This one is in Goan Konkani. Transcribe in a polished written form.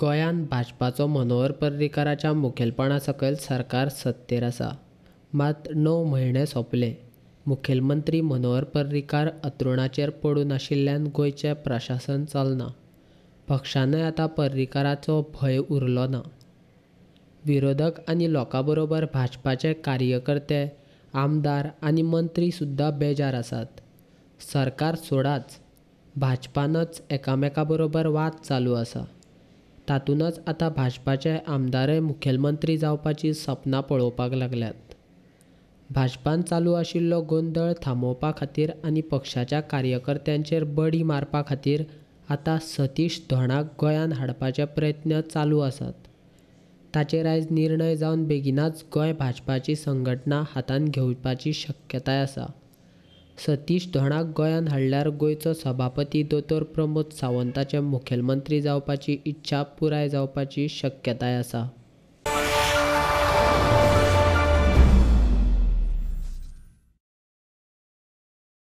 गोंयांत भाजपाचो मनोहर पर्रीकाराच्या मुखेलपणा सकयल सरकार सत्तेर आसा. मात णव म्हयने सोंपले, मुखेलमंत्री मनोहर पर्रीकार अतरुणाचेर पडून आशिल्ल्यान गोंयचें प्रशासन चलना. पक्षानय आतां पर्रीकाराचो भंय उरलो ना. विरोधक आनी लोकां बरोबर भाजपाचे कार्यकर्ते, आमदार आनी मंत्री सुद्दां बेजार आसात. सरकार सोडाच, भाजपानच एकामेका बरोबर वाद चालू आसा. तातूंतच आतां भाजपाचे आमदारय मुखेलमंत्री जावपाचीं सपनां पळोवपाक लागल्यात. भाजपान चालू आशिल्लो गोंदळ थांबोवपा खातीर आनी पक्षाच्या कार्यकर्त्यांचेर बडी मारपा खातीर आतां सतीश धोंडाक गोंयांत हाडपाचे प्रयत्न चालू आसात. ताचेर आयज निर्णय जावन बेगिनाच गोंय भाजपाची संघटना हातांत घेवपाची शक्यताय आसा. सतीश धोंडाक गोंयांत हाडल्यार गोंयचो सभापती दोतोर प्रमोद सावंताचे मुखेलमंत्री जावपाची इत्सा पुराय जावपाची शक्यताय आसा.